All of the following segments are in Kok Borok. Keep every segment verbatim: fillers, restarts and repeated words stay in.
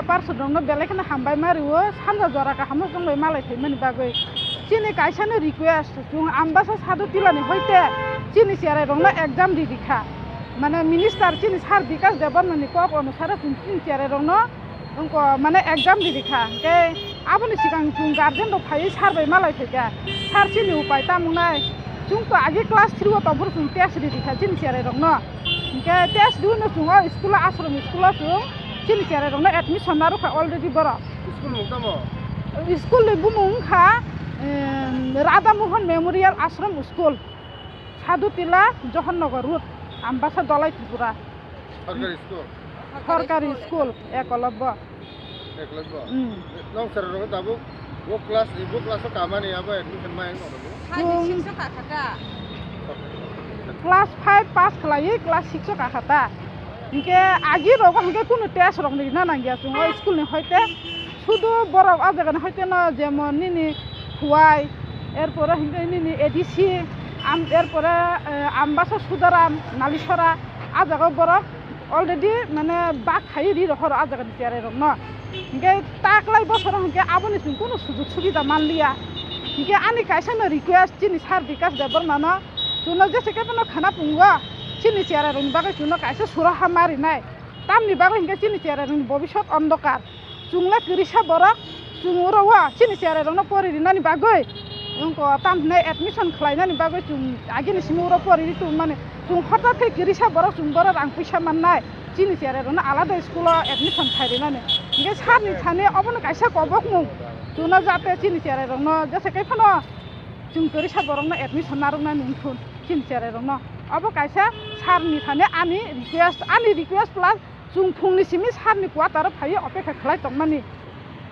Person rokno belai kheno hambai ma rio, sanja jora kaham no chwng bai malai phaimani bagwi. Chini kaisa no request, chwng Ambasa Sadhu Tila ni hoite chini cherai rokno exam ridi kha. Mane minister chini sir Bikash Debbarma ni kok onusare chwng chini cherai rokno wngko mane exam ridi kha. Hwnkhe aboni swkang chwng guardian rok phaiwi sir bai malai phaikha. Sir chini upai tamo wngnai? Chwng to agi class three o tongphuru chwng test ridi kha chini cherai rokno. Hwnkhe test riwi no chwng o school o, ashram school o chwng chini cherai rokno admission narwkha already borok. School mung tamo? School ni bumung wngkha, em, Radha Mohan Memorial Ashram School, Sadhu Tila, Johor Nagar Road, Ambasa, Dholai, Tripura. Sarkari school? Sarkari school, Ekolobbo. Ekolobbo? Hmm. Nong sir rok tabuk bo class, bo class o kamani abo admission mai wng tong? Chwng six o kakha ta. Class five pass khlaiwi class six o kakha ta. Hinkhe agi rogo hinkhe kunu test rok rina nangya chwng o school ni hoite. Sudu borok o jaga ni hoite no jemon nini Huai, erpore hinkhe nini A D C, am-, erpore, eh, Ambasa Sudaram, Nalisora, a jaga o borok already mane bak khai ri rohor o a jaga ni cherai rok no. Hinkhe taklai bosoro hinkhe aboni chwng kunu sujug subida manliya. Hinkhe ani kaisa no request chini sir Bikash Debbarma no, chwngno jese khe bono khana pungo chini cherai rok ni bagwi chwngno kaisa suraha ma rinai. Tamni bagwi hinkhe chini cherai rok ni bobisot ondokar. Chwngno kwrwisa borok, chwng oro o chini cherai rokno pori rinani bagwi, wngko tam hinai admission khlainani bagwi chwng agini simi oro pori ri tongmani. Chwng hota thai kwrwisa borok, chwng borok rang puisa mannai, chini cherai rokno alada school o admission khai rinani. Hinkhe sir ni thani obono kaisa kobokmung, chwngno jate chini cherai rokno jese khe phano chwng kwrwisa borokno admission narwknani wngthun chini cherai rokno. Obo kaisa sir ni thani ani request, ani request plus chwng phungni simi sir ni quarter o phaiwi opekha khlai tongmani.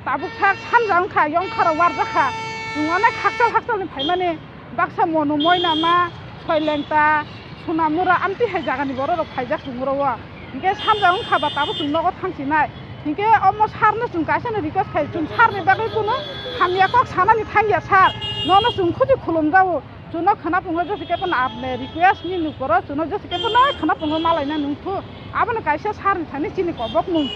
Tabuk sak sanja wngkha, yongkha rok warjakha. Chwng onek hakchal hakchal ni phaimani. Baksa Monu Moinama, Soilengta, Sonamura, amtwi hai jaga ni borok rok phaijak chwng oro o. Hinkhe sanja wngkha ba tabuk chwng nogo thangsinai. Hinkhe omo sir no chwng kaisa no request khai, chwng sir ni bagwi kunu hamya kok sanani thangya sir. Nono chwng khuti khulumjago. Chwngno khwna phungo jese khe phano apni request ni nukoro, chwngno jese khe phano khwna phungo malaina nungthu. Abono kaisa sir ni thani chini kobokmung.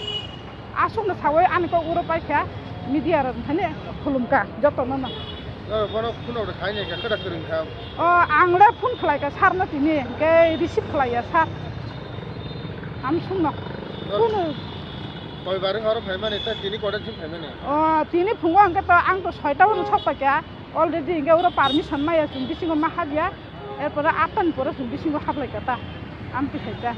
Aswkno sawi ani kok uro paikha, media rok thani khulumkha jotono no. Norok bono phone rok khaini khe kwrak kwrwng kha. O, ang le phone khlaikha sir no tini, hinkhe receive khlaiya sir. Amsukno. Nor- Phone. Koibar wng oro phaimani, ta tini kotor sin phaimani? O, tini phungo hinkhe to ang to soita o sok paikha. Already hinkhe oro permission maya chwng bisingo ma habya, erpore atta ni pore chwng bisingo hablai kha ta, amtwi hai ta.